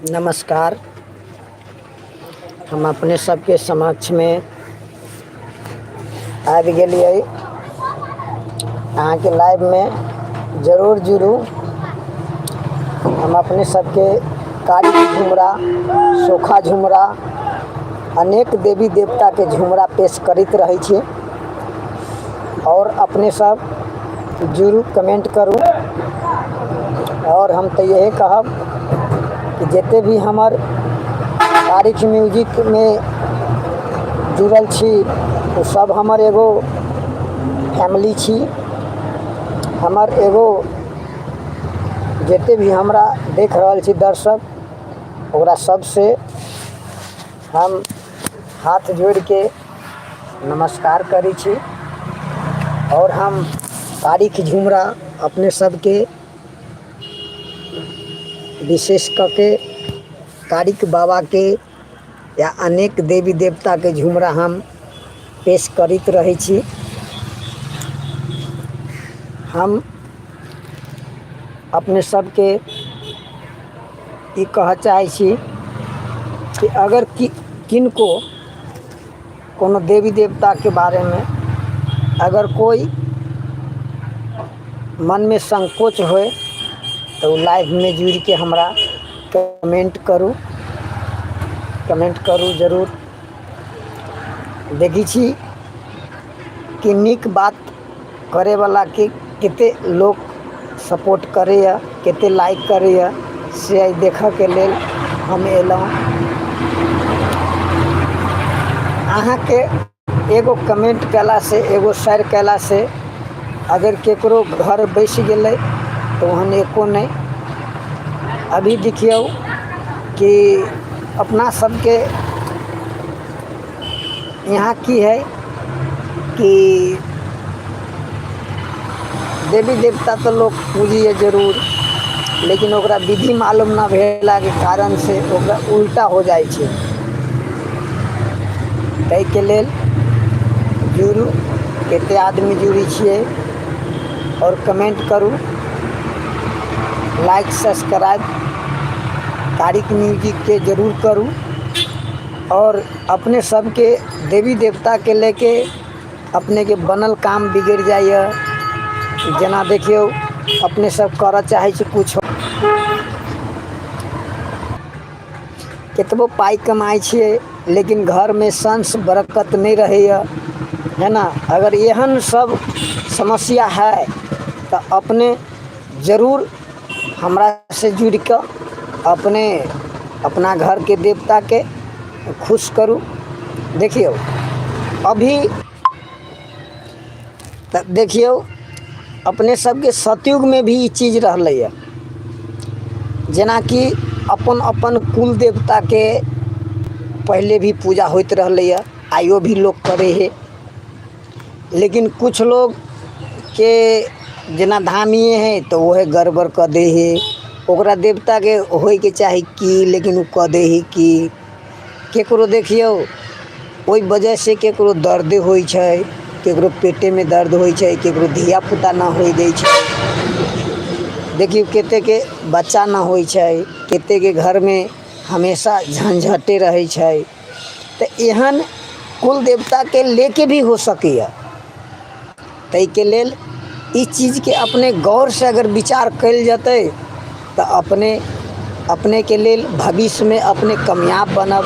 नमस्कार। हम अपने सबके समक्षमे आबि गेलियै। अहाँके लाइवमे जरूर जुड़ू। हम अपने सबके कारी झुमरा, सोखा झुमरा, अनेक देवी देवताके झुमरा पेश करैत रहै छी आओर अपने सब जुड़ू, कमेंट करू। आओर हम तऽ इएह कहब कि जते भी हमर तारीख म्यूजिकमे जुड़ल छी, ओ सब हमर एगो फैमिली छी। हमर एगो जते भी हमरा देख रहल छी दर्शक, ओकरा सबसे हम हाथ जोड़िके नमस्कार करै छी। आओर हम तारीख झुमरा अपने सबके विशेष कऽ के कारिक बाबाके या अनेक देवी देवताके झुमरा हम पेश करैत रहै छी। हम अपने सबके ई कहऽ चाहै छी कि अगर कि किनको कोनो देवी देवताके बारेमे अगर कोइ मनमे संकोच होइ, तऽ ओ लाइवमे जुड़िके हमरा कमेंट करू, कमेंट करू जरूर। देखै छी कि नीक बात करैवलाके कते लोक सपोर्ट करैए, कते लाइक करैए, से आइ देखऽके लेल हम अयलहुँ। अहाँके एगो कमेंट कयलासँ, एगो शेयर कयलासँ अगर ककरो घर बसि गेलै तऽ ओहन एको नहि। अभी देखियौ कि अपना सबके यहाँ की है कि देवी देवता तऽ लोक पूजैए जरूर, लेकिन ओकरा विधि मालूम नहि भेलाके कारणसँ ओकरा उल्टा हो जाइ छै। ताहिके लेल जुड़ू, कतेक आदमी जुड़ै छियै, आओर कमेंट करू, लाइक सब्सक्राइब तारिक म्यूजिकके जरूर करू। आओर अपने सबके देवी देवताके लेके अपनेके बनल काम बिगड़ि जाइए। जेना देखियौ, अपने सब करऽ चाहै छी किछु, कतबो पाइ कमाइ छियै, लेकिन घरमे संस बरकत नहि रहैए, है ने? अगर एहन सब समस्या है तऽ अपने जरूर हमरासँ जुड़ि कऽ अपने अपना घरके देवताके खुश करू। देखियौ, अभी तऽ देखियौ, अपने सबके सतयुगमे भी ई चीज रहलैए, जेनाकि अपन अपन कुल देवताके पहिले भी पूजा होइत रहलैए, आइयो भी लोक करै हइ। लेकिन किछु लोकके जेना धामिए हइ तऽ ओहे गड़बड़ कऽ दै हइ। ओकरा देवताके होइके चाही की, लेकिन ओ कऽ दै हइ की। ककरो देखियौ, ओहि वजहसँ ककरो दर्द होइ छै, ककरो पेटेमे दर्द होइ छै, ककरो धियापुता नहि होइ दै छै। देखियौ, कतेकके बच्चा नहि होइ छै, कतेकके घरमे हमेशा झंझटे रहै छै। तऽ एहन कुल देवताके लेके भी हो सकैए। ताहिके लेल ई चीजके अपने गौरसँ अगर विचार कयल जेतै तऽ अपने अपनेके लेल भविष्यमे अपने कामयाब बनब।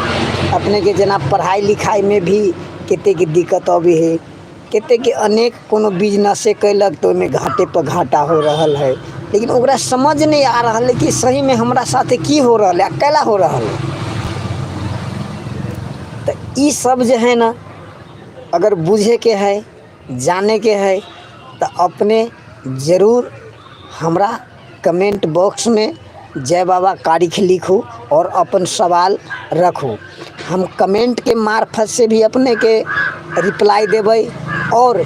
अपनेके जेना पढ़ाइ लिखाइमे भी कतेकके दिक्कत अबै हइ, कतेकके अनेक कोनो बिजनेसे कयलक तऽ ओहिमे घाटेपर घाटा हो रहल हइ, लेकिन ओकरा समझ नहि आ रहल हइ कि सहीमे हमरा साथे की हो रहल हइ आ कैला हो रहल हइ। तऽ ई सब जे हइ ने, अगर बुझैके हइ, जानैके हइ, तऽ अपने जरूर हमरा कमेंट बॉक्समे जय बाबा कारिख लिखू आओर अपन सवाल रखू। हम कमेंटके मार्फतसँ भी अपनेके रिप्लाइ देबै। आओर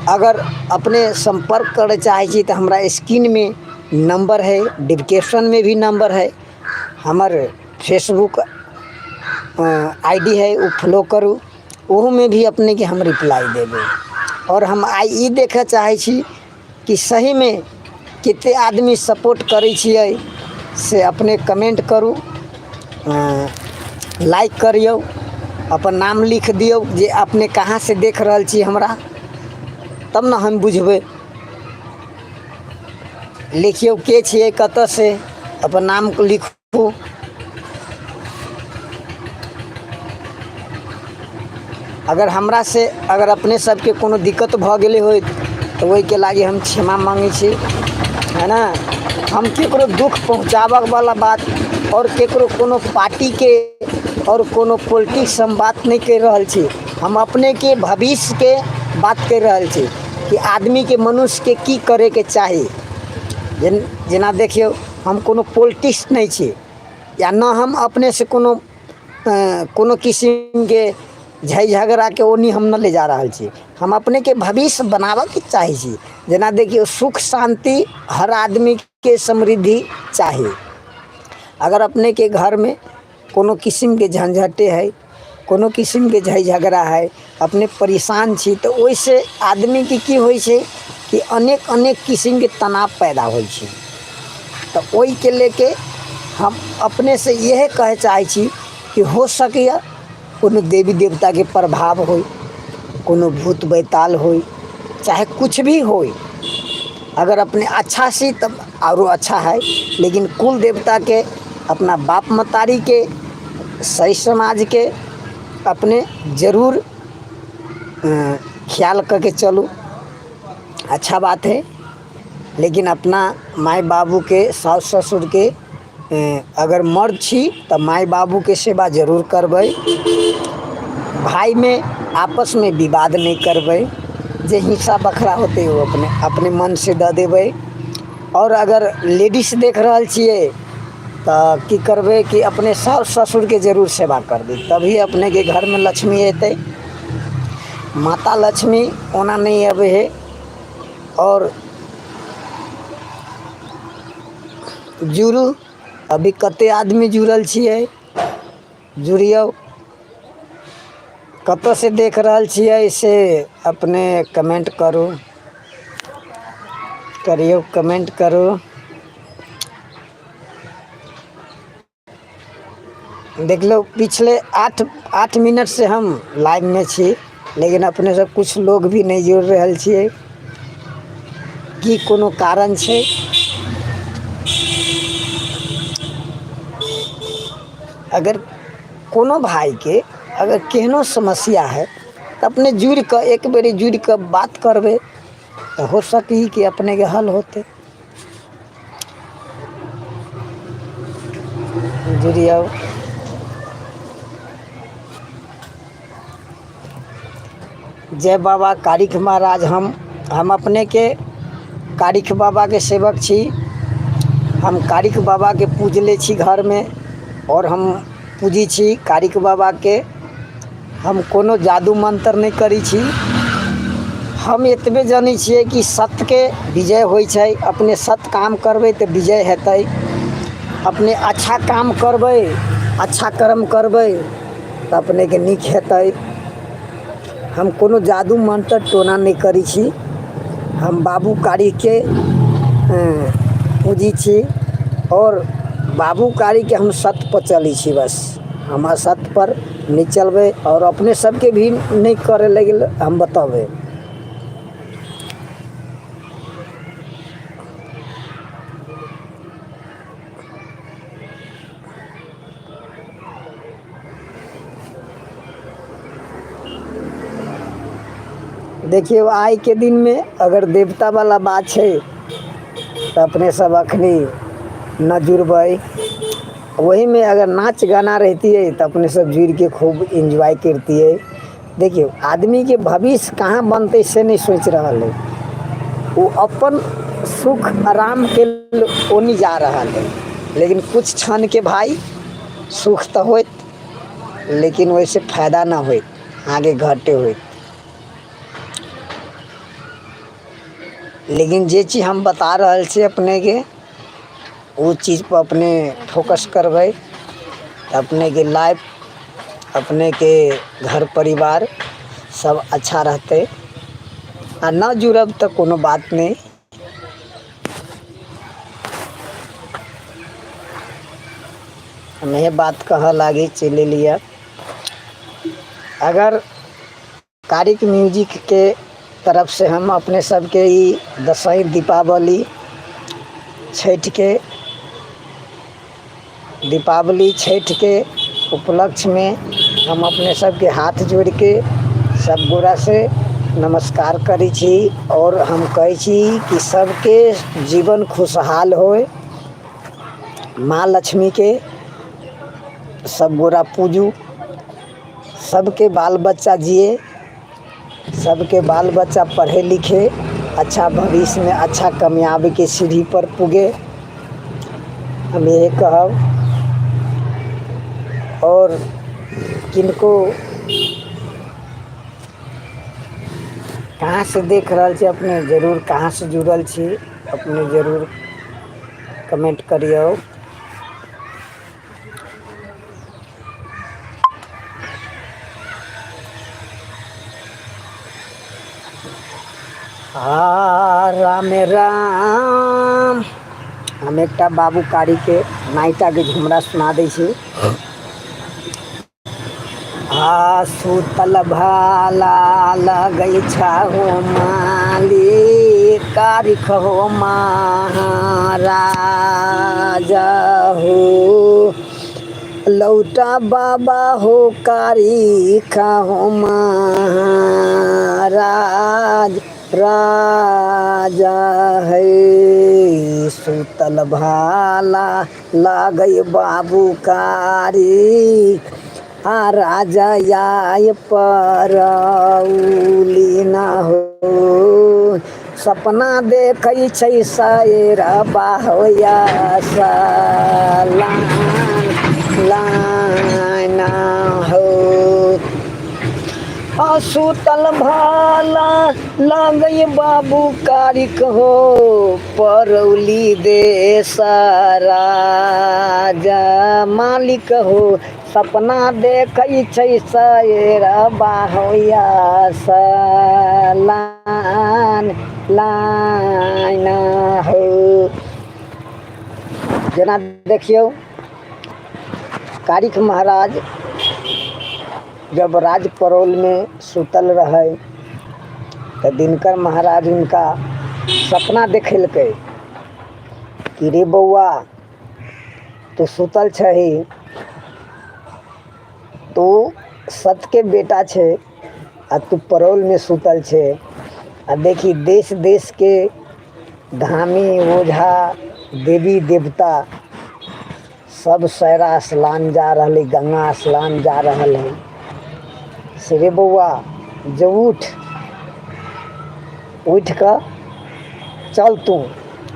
अगर अपने सम्पर्क करऽ चाहै छी तऽ हमरा स्क्रीनमे नम्बर हइ, डिस्क्रिप्शनमे भी नम्बर हइ। हमर फेसबुक I D हइ, ओ फॉलो करू, ओहूमे भी अपनेके हम रिप्लाइ देबै। आओर हम आइ ई देखऽ चाहै छी कि सहीमे कतेक आदमी सपोर्ट करै छियै, से अपने कमेंट करू। लाइक करियौ, अपन नाम लिख दियौ जे अपने कहाँसँ देख रहल छी हमरा, तब ने हम बुझबै। लिखियौ के छियै, कतऽसँ, अपन नाम लिखू। अगर हमरासँ अगर अपने सबके कोनो दिक्कत भऽ गेलै होइत तऽ ओहिके लागि हम क्षमा माँगै छी, है ने। हम ककरो दुःख पहुँचाबऽवला बात आओर ककरो कोनो पार्टीके आओर कोनो पोलिटिक्स हम बात नहि करि रहल छी। हम अपनेके भविष्यके बात करि रहल छी कि आदमीके मनुष्यके की करैके चाही। जेना देखियौ, हम कोनो पोलिटिक्स नहि छी या न हम अपनेसँ कोनो कोनो किसिमके झै झगड़ाके ओनी हम नहि ले जा रहल छी। हम अपनेके भविष्य बनाबऽके चाहै छी। जेना देखियौ, सुख शान्ति हर आदमीके समृद्धि चाही। अगर अपनेके घरमे कोनो किसिमके झंझटे हइ, कोनो किसिमके झै झगड़ा हइ, अपने परेशान छी, तऽ ओहिसँ आदमीके की होइ छै कि अनेक अनेक किसिमके तनाव पैदा होइ छै। तऽ ओहिके लेके हम अपनेसँ इएह कहै चाहै छी कि हो सकैए कोनो देवी देवताके प्रभाव होइ, कोनो भूत बैताल होइ, चाहे किछु भी होइ। अगर अपने अच्छा छी तब आरो अच्छा है, लेकिन कुल देवताके, अपना बाप महतारीके, सही समाजके अपने जरूर ख्याल कऽ के चलू, अच्छा बात है। लेकिन अपना माय बाबूके, साउस ससुरके, अगर मर्द छी तऽ माय बाबूके सेवा जरूर करबै। भायमे आपसमे विवाद नहि करबै। जे हिस्सा बखरा होतै ओ अपने अपने मनसँ दऽ देबै। आओर अगर लेडीज देख रहल छियै तऽ की करबै कि अपने साउस ससुरके जरूर सेवा करबै, तभी अपनेके घरमे लक्ष्मी अयतै। माता लक्ष्मी ओना नहि अबै हइ। आओर जुड़ू, अभी कतेक आदमी जुड़ल छियै, जुड़ियौ। कतऽसँ देख रहल छियै से अपने कमेन्ट करू, करियौ, कमेन्ट करू। देख लो, पिछले 8 8 मिनट से हम लाइवमे छी, लेकिन अपने सब किछु लोग भी नहि जुड़ि रहल छियै। की कोनो कारण छै? अगर कोनो भाइके अगर केहनो समस्या है तऽ अपने जुड़ि कऽ, एक बेरी जुड़ि कऽ बात करबै तऽ हो सकी कि अपनेके हल होतै। जुड़ियौ। जय बाबा कारिख महाराज। हम अपनेके कारिख बाबाके सेवक छी। हम कारिख बाबाके पूजले छी घरमे आओर हम पूजै छी कारिख बाबाके। हम कोनो जादू मन्तर नहि करै छी। हम एतबे जनै छियै कि सत्यके विजय होइ छै। अपने सत्य काम करबै तऽ विजय हेतै। अपने अच्छा काम करबै, अच्छा कर्म करबै तऽ अपनेके नीक हेतै। हम कोनो जादू मन्तर टोना नहि करै छी। हम बाबू कारीके पूजी छी आओर बाबू कारीके हम सत्यपर चलै छी। बस हम असत्यपर नहि चलबै आओर अपने सबके भी नहि करै लागि हम बतेबै। देखियौ, आइके दिनमे अगर देवतावला बात छै तऽ अपने सब अखनी न जुड़बै। ओहिमे अगर नाच गाना रहितियै तऽ अपने सब जुड़िके खूब एन्जॉय करितियै। देखियौ, आदमीके भविष्य कहाँ बनतै से नहि सोचि रहल अइ। ओ अपन सुख आरामके लेल ओन्नी जा रहल अइ, लेकिन किछु क्षणके भाय सुख तऽ होयत, लेकिन ओहिसँ फायदा नहि होयत, आगे घाटे होयत। लेकिन जे चीज हम बता रहल छी अपनेके, ओ चीजपर अपने फोकस करबै तऽ अपनेके लाइफ, अपनेके घर परिवार सब अच्छा रहतै। आ नहि जुड़ब तऽ कोनो बात नहि। हम इहे बात कहऽ लागी चलि एलियै। अगर कारिक म्यूजिकके तरफसँ हम अपने सबके ई दसैँ दीपावली छठिके दीपावली छठिके उपलक्ष्यमे हम अपने सबके हाथ जोड़िके सब गोरासँ नमस्कार करै छी आओर हम कहै छी कि सबके जीवन खुशहाल होइ। माँ लक्ष्मीके सब गोरा पूजू, सबके बाल बच्चा जिए, सबके बाल बच्चा पढ़े लिखे, अच्छा भविष्यमे अच्छा कामयाबीके सीढ़ीपर पुगे, हम इहे कहब। आओर किनको कहाँसँ देख रहल छी अपने, जरूर कहाँसँ जुड़ल छी अपने जरूर कमेंट करियौ। आ राम राम। हम एकटा बाबू कारीके नायिकाके झुमरा सुना दै छी। आ सुतल भाला लगै छहो माली कारिख हो महाराज हो, लौटा बाबा हो कारिख हो महाराज राजा है। सुतल भाला लागै बाबू कारी आ राजा आय परौली न हो, सपना देखै छै सैर बाहोया सलान लाना हो। आ सुतल भाला लागै बाबू कारिक हो परौली देश राजा मालिक हो, सपना देखै छै सैर बाहोया सलान लाना हो। जेना देखियौ कारिख महाराज जब राज परौलमे सुतल रहै तऽ दिनकर महाराज हुनका सपना देखेलकै कि रे बौआ, तू सुतल छही, तू सतके बेटा छै आ तू परौलमे सुतल छै, आ देखी देश देशके धामी ओझा देवी देवता सब सैरा स्नान जा रहलै, गंगा स्नान जा रहल है। से रे बौआ, जे उठ, उठि कऽ चल तू।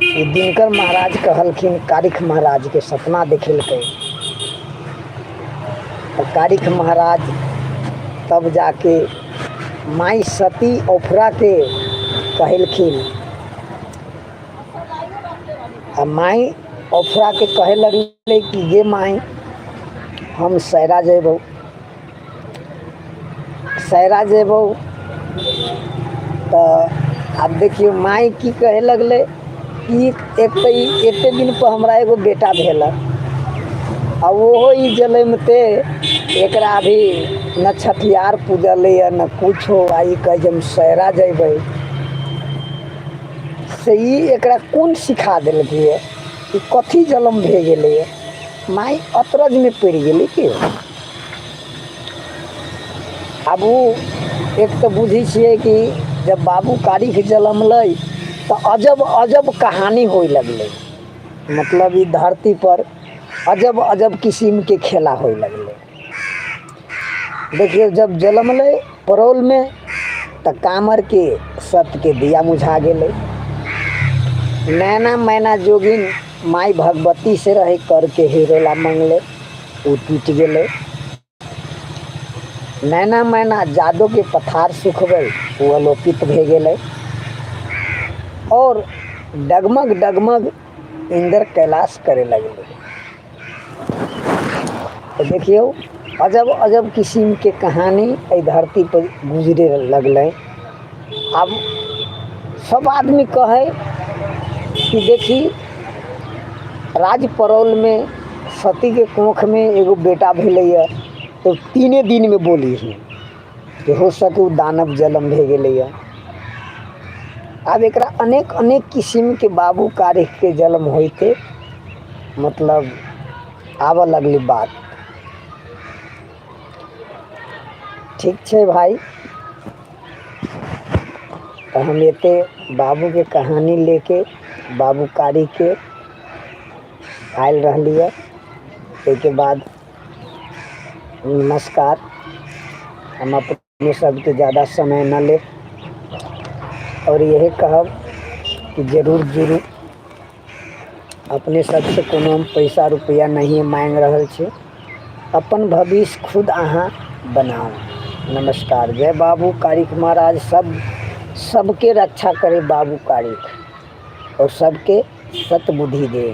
ई दिनकर महाराज कहलखिन कारिख महाराजके, सपना देखेलकै। तऽ कारिख महाराज तब जाके माइ सती औफराके कहलखिन आ माइ औफराके कहै लगलै कि गे माइ, हम सैरा जेबौ, सैरा जेबौ। तऽ आब देखियौ माइ की कहै लगलै कि एक तऽ ई एते दिनपर हमरा एगो बेटा भेल आ ओहो ई जनमिते एकरा अभी न छठिहार पूजलैए न किछो, आ ई कहै छै हम सैरा जयबै, से ई एकरा कोन सिखा देलकैए, ई कथी जन्म भए गेलैए। माय अचरजमे पड़ि गेलै कि आब ओ एक तऽ बुझै छियै कि जब बाबू कारिख जनमलै तऽ अजब अजब कहानी होइ लगलै, मतलब ई धरतीपर अजब अजब किसिमके खेला होइ लगलै। देखियौ जब जनमलै परौलमे तऽ कामरके सतके दिया मुझा गेलै। नैना मैना जोगिन माय भगवती से रहै करके हीरोला मंगलै, ओ टूटि गेलै। नैना मैना जादोके पथार सुखबै, ओ अलोपित भए गेलै। आओर डगमग डगमग इन्द्र कैलाश करे लगलै। तऽ देखियौ अजब अजब किसिमके कहानी एहि धरतीपर गुजरे लगलै। आब सब आदमी कहै कि देखी राज परौलमे सतीके कोखमे एगो बेटा भेलैए तऽ 3 दिनमे बोली है कि हो सके ओ दानव जन्म भए गेलैए। आब एकरा अनेक अनेक किसिमके बाबू कारिखके जन्म होइते मतलब आबऽ लगलै बात। ठीक छै भाइ, तऽ हम एते बाबूके कहानी लेके बाबू कारिखके आयल रहलियै। ताहिके बाद नमस्कार। हम अपने सबके ज़्यादा समय न लेब और यही कहब कि जरूर जुड़ू। अपने सबसँ कोनो हम पैसा रुपैआ नहिए माँगि रहल छी। अपन भविष्य खुद अहाँ बनाउ। नमस्कार। जय बाबू कारिख महाराज। सबके रक्षा करे बाबू कारिख और सबके सतबुद्धि दे।